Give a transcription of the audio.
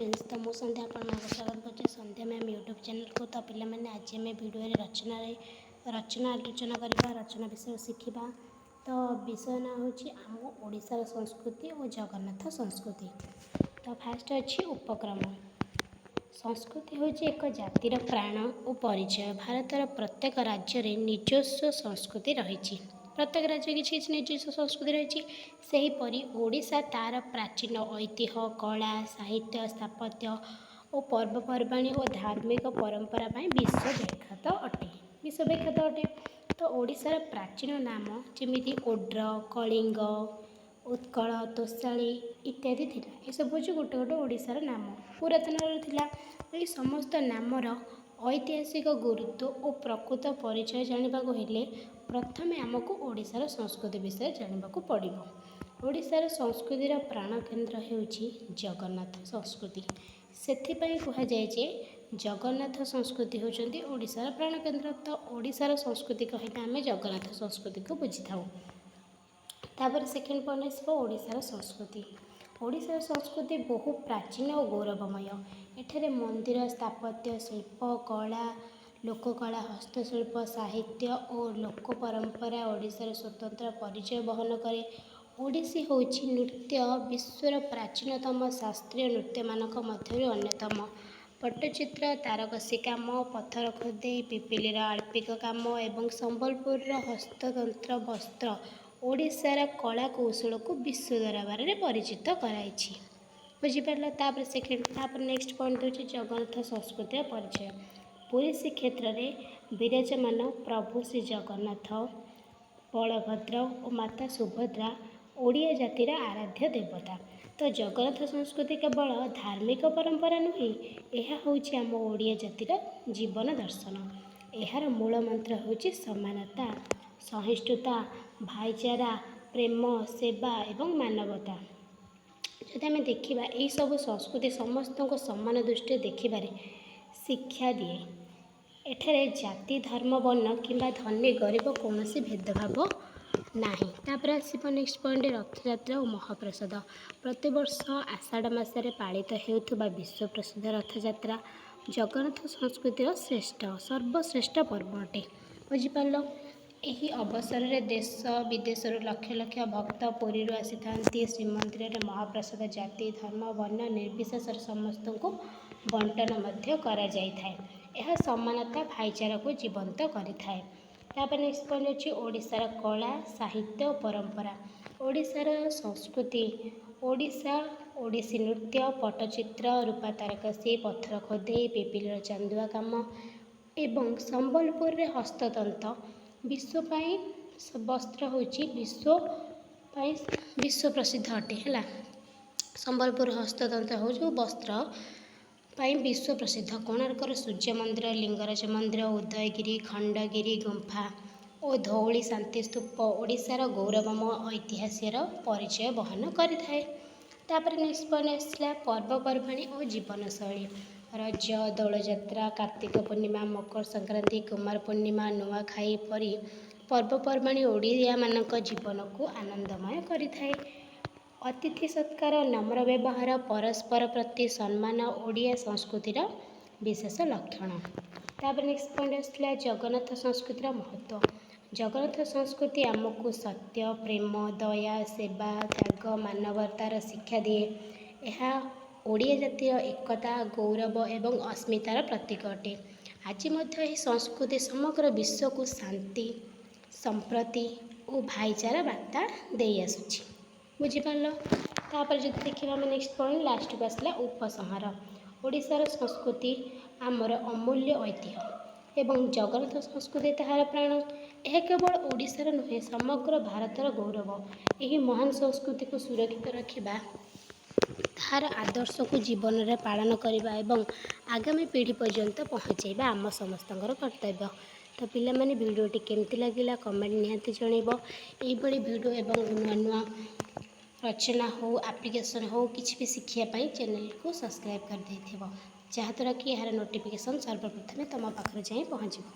ତ ମୁଁ ସନ୍ଧ୍ୟା ଆପଣମାନଙ୍କୁ ସ୍ୱାଗତ କରୁଛି ସନ୍ଧ୍ୟା ମ୍ୟାମ୍ ୟୁଟ୍ୟୁବ୍ ଚ୍ୟାନେଲ୍କୁ। ତ ପିଲାମାନେ, ଆଜି ଆମେ ଭିଡ଼ିଓରେ ରଚନାରେ ରଚନା ଆଲୋଚନା କରିବା, ରଚନା ବିଷୟରେ ଶିଖିବା। ତ ବିଷୟ ନାଁ ହେଉଛି ଆମ ଓଡ଼ିଶାର ସଂସ୍କୃତି ଓ ଜଗନ୍ନାଥ ସଂସ୍କୃତି। ତ ଫାଷ୍ଟ ଅଛି ଉପକ୍ରମ। ସଂସ୍କୃତି ହେଉଛି ଏକ ଜାତିର ପ୍ରାଣ ଓ ପରିଚୟ। ଭାରତର ପ୍ରତ୍ୟେକ ରାଜ୍ୟରେ ନିଜସ୍ୱ ସଂସ୍କୃତି ରହିଛି। ପ୍ରତ୍ୟେକ ରାଜ୍ୟରେ କିଛି କିଛି ନିଜସ୍ୱ ସଂସ୍କୃତି ରହିଛି। ସେହିପରି ଓଡ଼ିଶା ତା'ର ପ୍ରାଚୀନ ଐତିହ୍ୟ, କଳା, ସାହିତ୍ୟ, ସ୍ଥାପତ୍ୟ ଓ ପର୍ବପର୍ବାଣୀ ଓ ଧାର୍ମିକ ପରମ୍ପରା ପାଇଁ ବିଶ୍ୱବିଖ୍ୟାତ ଅଟେ, ବିଶ୍ୱବିଖ୍ୟାତ ଅଟେ। ତ ଓଡ଼ିଶାର ପ୍ରାଚୀନ ନାମ ଯେମିତି ଓଡ୍ର, କଳିଙ୍ଗ, ଉତ୍କଳ, ତୋଷାଳୀ ଇତ୍ୟାଦି ଥିଲା। ଏସବୁ ହେଉଛି ଗୋଟେ ଗୋଟେ ଓଡ଼ିଶାର ନାମ ପୁରାତନର ଥିଲା। ଏହି ସମସ୍ତ ନାମର ଐତିହାସିକ ଗୁରୁତ୍ୱ ଓ ପ୍ରକୃତ ପରିଚୟ ଜାଣିବାକୁ ହେଲେ ପ୍ରଥମେ ଆମକୁ ଓଡ଼ିଶାର ସଂସ୍କୃତି ବିଷୟରେ ଜାଣିବାକୁ ପଡ଼ିବ। ଓଡ଼ିଶାର ସଂସ୍କୃତିର ପ୍ରାଣକେନ୍ଦ୍ର ହେଉଛି ଜଗନ୍ନାଥ ସଂସ୍କୃତି। ସେଥିପାଇଁ କୁହାଯାଏ ଯେ ଜଗନ୍ନାଥ ସଂସ୍କୃତି ହେଉଛନ୍ତି ଓଡ଼ିଶାର ପ୍ରାଣକେନ୍ଦ୍ର। ତ ଓଡ଼ିଶାର ସଂସ୍କୃତି କହିଲେ ଆମେ ଜଗନ୍ନାଥ ସଂସ୍କୃତିକୁ ବୁଝିଥାଉ। ତାପରେ ସେକେଣ୍ଡ ପଏଣ୍ଟ ଆସିବ ଓଡ଼ିଶାର ସଂସ୍କୃତି। ଓଡ଼ିଶାର ସଂସ୍କୃତି ବହୁ ପ୍ରାଚୀନ ଓ ଗୌରବମୟ। ଏଠାରେ ମନ୍ଦିର, ସ୍ଥାପତ୍ୟ, ଶିଳ୍ପ, କଳା, ଲୋକକଳା, ହସ୍ତଶିଳ୍ପ, ସାହିତ୍ୟ ଓ ଲୋକ ପରମ୍ପରା ଓଡ଼ିଶାର ସ୍ୱତନ୍ତ୍ର ପରିଚୟ ବହନ କରେ। ଓଡ଼ିଶୀ ହେଉଛି ନୃତ୍ୟ ବିଶ୍ୱର ପ୍ରାଚୀନତମ ଶାସ୍ତ୍ରୀୟ ନୃତ୍ୟମାନଙ୍କ ମଧ୍ୟରୁ ଅନ୍ୟତମ। ପଟ୍ଟଚିତ୍ର, ତାରକସି କାମ, ପଥର ଖୋଦେଇ, ପିପିଲିର ଆଳ୍ପିକ କାମ ଏବଂ ସମ୍ବଲପୁରର ହସ୍ତତନ୍ତ୍ର ବସ୍ତ୍ର ଓଡ଼ିଶାର କଳା କୌଶଳକୁ ବିଶ୍ୱ ଦରବାରରେ ପରିଚିତ କରାଇଛି। ବୁଝିପାରିଲ? ତାପରେ ସେକେଣ୍ଡ, ତାପରେ ନେକ୍ସଟ ପଏଣ୍ଟ ହେଉଛି ଜଗନ୍ନାଥ ସଂସ୍କୃତିର ପରିଚୟ। ପୁରୀ ଶ୍ରୀକ୍ଷେତ୍ରରେ ବିରାଜମାନ ପ୍ରଭୁ ଶ୍ରୀ ଜଗନ୍ନାଥ, ବଳଭଦ୍ର ଓ ମାତା ସୁଭଦ୍ରା ଓଡ଼ିଆ ଜାତିର ଆରାଧ୍ୟ ଦେବତା। ତ ଜଗନ୍ନାଥ ସଂସ୍କୃତି କେବଳ ଧାର୍ମିକ ପରମ୍ପରା ନୁହେଁ, ଏହା ହେଉଛି ଆମ ଓଡ଼ିଆ ଜାତିର ଜୀବନ ଦର୍ଶନ। ଏହାର ମୂଳ ମନ୍ତ୍ର ହେଉଛି ସମାନତା, ସହିଷ୍ଣୁତା, ଭାଇଚାରା, ପ୍ରେମ, ସେବା ଏବଂ ମାନବତା। ଯଦି ଆମେ ଦେଖିବା, ଏହିସବୁ ସଂସ୍କୃତି ସମସ୍ତଙ୍କୁ ସମାନ ଦୃଷ୍ଟିରେ ଦେଖିବାରେ ଶିକ୍ଷା ଦିଏ। ଏଠାରେ ଜାତି, ଧର୍ମ, ବର୍ଣ୍ଣ କିମ୍ବା ଧନୀ ଗରିବ କୌଣସି ଭେଦଭାବ ନାହିଁ। ତାପରେ ଆସିବ ନେକ୍ସଟ ପଏଣ୍ଟ, ରଥଯାତ୍ରା ଓ ମହାପ୍ରସାଦ। ପ୍ରତିବର୍ଷ ଆଷାଢ଼ ମାସରେ ପାଳିତ ହେଉଥିବା ବିଶ୍ୱ ପ୍ରସିଦ୍ଧ ରଥଯାତ୍ରା ଜଗନ୍ନାଥ ସଂସ୍କୃତିର ଶ୍ରେଷ୍ଠ, ସର୍ବଶ୍ରେଷ୍ଠ ପର୍ବ ଅଟେ। ବୁଝିପାରିଲ? ଏହି ଅବସରରେ ଦେଶ ବିଦେଶରୁ ଲକ୍ଷ ଲକ୍ଷ ଭକ୍ତ ପୁରୀରୁ ଆସିଥାନ୍ତି। ଶ୍ରୀମନ୍ଦିରରେ ମହାପ୍ରସାଦ ଜାତି, ଧର୍ମ, ବର୍ଣ୍ଣ ନିର୍ବିଶେଷରେ ସମସ୍ତଙ୍କୁ ବଣ୍ଟନ ମଧ୍ୟ କରାଯାଇଥାଏ। ଏହା ସମାନତା, ଭାଇଚାରାକୁ ଜୀବନ୍ତ କରିଥାଏ। ତାପରେ ନେକ୍ସଟ ପଏଣ୍ଟ ଅଛି ଓଡ଼ିଶାର କଳା, ସାହିତ୍ୟ ଓ ପରମ୍ପରା। ଓଡ଼ିଶାର ସଂସ୍କୃତି, ଓଡ଼ିଶା ଓଡ଼ିଶୀ ନୃତ୍ୟ, ପଟ୍ଟଚିତ୍ର, ରୂପା ତାରକସି, ପଥର ଖୋଦେଇ, ପିପିଲିର ଚାନ୍ଦୁଆ କାମ ଏବଂ ସମ୍ବଲପୁରରେ ହସ୍ତତନ୍ତ ବିଶ୍ୱ ପାଇଁ, ବସ୍ତ୍ର ହେଉଛି ବିଶ୍ୱ ପାଇଁ ବିଶ୍ୱ ପ୍ରସିଦ୍ଧ ଅଟେ। ହେଲା, ସମ୍ବଲପୁର ହସ୍ତତନ୍ତ ହେଉଛି ବସ୍ତ୍ର ପାଇଁ ବିଶ୍ୱ ପ୍ରସିଦ୍ଧ। କୋଣାର୍କର ସୂର୍ଯ୍ୟ ମନ୍ଦିର, ଲିଙ୍ଗରାଜ ମନ୍ଦିର, ଉଦୟଗିରି, ଖଣ୍ଡଗିରି ଗୁମ୍ଫା ଓ ଧଉଳି ଶାନ୍ତିସ୍ତୂପ ଓଡ଼ିଶାର ଗୌରବମୟ ଐତିହାସ୍ୟର ପରିଚୟ ବହନ କରିଥାଏ। ତାପରେ ନେକ୍ସଟ ପଏଣ୍ଟ ଆସିଲା ପର୍ବପର୍ବାଣୀ ଓ ଜୀବନଶୈଳୀ। ରଜ, ଦୋଳଯାତ୍ରା, କାର୍ତ୍ତିକ ପୂର୍ଣ୍ଣିମା, ମକର ସଂକ୍ରାନ୍ତି, କୁମାର ପୂର୍ଣ୍ଣିମା, ନୂଆଖାଇ ପରି ପର୍ବପର୍ବାଣୀ ଓଡ଼ିଆମାନଙ୍କ ଜୀବନକୁ ଆନନ୍ଦମୟ କରିଥାଏ। ଅତିଥି ସତ୍କାର, ନମ୍ର ବ୍ୟବହାର, ପରସ୍ପର ପ୍ରତି ସମ୍ମାନ ଓଡ଼ିଆ ସଂସ୍କୃତିର ବିଶେଷ ଲକ୍ଷଣ। ତାପରେ ନେକ୍ସଟ ପଏଣ୍ଟ ଆସିଥିଲା ଜଗନ୍ନାଥ ସଂସ୍କୃତିର ମହତ୍ତ୍ୱ। ଜଗନ୍ନାଥ ସଂସ୍କୃତି ଆମକୁ ସତ୍ୟ, ପ୍ରେମ, ଦୟା, ସେବା, ତ୍ୟାଗ, ମାନବତାର ଶିକ୍ଷା ଦିଏ। ଏହା ଓଡ଼ିଆ ଜାତିର ଏକତା, ଗୌରବ ଏବଂ ଅସ୍ମିତାର ପ୍ରତୀକ ଅଟେ। ଆଜି ମଧ୍ୟ ଏହି ସଂସ୍କୃତି ସମଗ୍ର ବିଶ୍ୱକୁ ଶାନ୍ତି, ସମ୍ପ୍ରତି ଓ ଭାଇଚାରା ବାର୍ତ୍ତା ଦେଇ ଆସୁଛି। ବୁଝିପାରିଲ? ତାପରେ ଯଦି ଦେଖିବା ଆମେ ନେକ୍ସଟ ପଏଣ୍ଟ, ଲାଷ୍ଟକୁ ଆସିଲା ଉପସଂହାର। ଓଡ଼ିଶାର ସଂସ୍କୃତି ଆମର ଅମୂଲ୍ୟ ଐତିହ୍ୟ ଏବଂ ଜଗନ୍ନାଥ ସଂସ୍କୃତି ତାହାର ପ୍ରାଣ। ଏହା କେବଳ ଓଡ଼ିଶାର ନୁହେଁ, ସମଗ୍ର ଭାରତର ଗୌରବ। ଏହି ମହାନ ସଂସ୍କୃତିକୁ ସୁରକ୍ଷିତ ରଖିବା, ତାହାର ଆଦର୍ଶକୁ ଜୀବନରେ ପାଳନ କରିବା ଏବଂ ଆଗାମୀ ପିଢ଼ି ପର୍ଯ୍ୟନ୍ତ ପହଞ୍ଚାଇବା ଆମ ସମସ୍ତଙ୍କର କର୍ତ୍ତବ୍ୟ। ତ ପିଲାମାନେ, ଭିଡ଼ିଓଟି କେମିତି ଲାଗିଲା କମେଣ୍ଟ ନିହାତି ଜଣାଇବ। ଏଇଭଳି ଭିଡ଼ିଓ ଏବଂ ନୂଆ ନୂଆ ରଚନା ହେଉ, ଆପ୍ଲିକେସନ୍ ହେଉ, କିଛି ବି ଶିଖିବା ପାଇଁ ଚ୍ୟାନେଲକୁ ସବସ୍କ୍ରାଇବ୍ କରିଦେଇଥିବ, ଯାହାଦ୍ୱାରା କି ଏହାର ନୋଟିଫିକେସନ୍ ସର୍ବପ୍ରଥମେ ତୁମ ପାଖରେ ଯାଇ ପହଞ୍ଚିବ।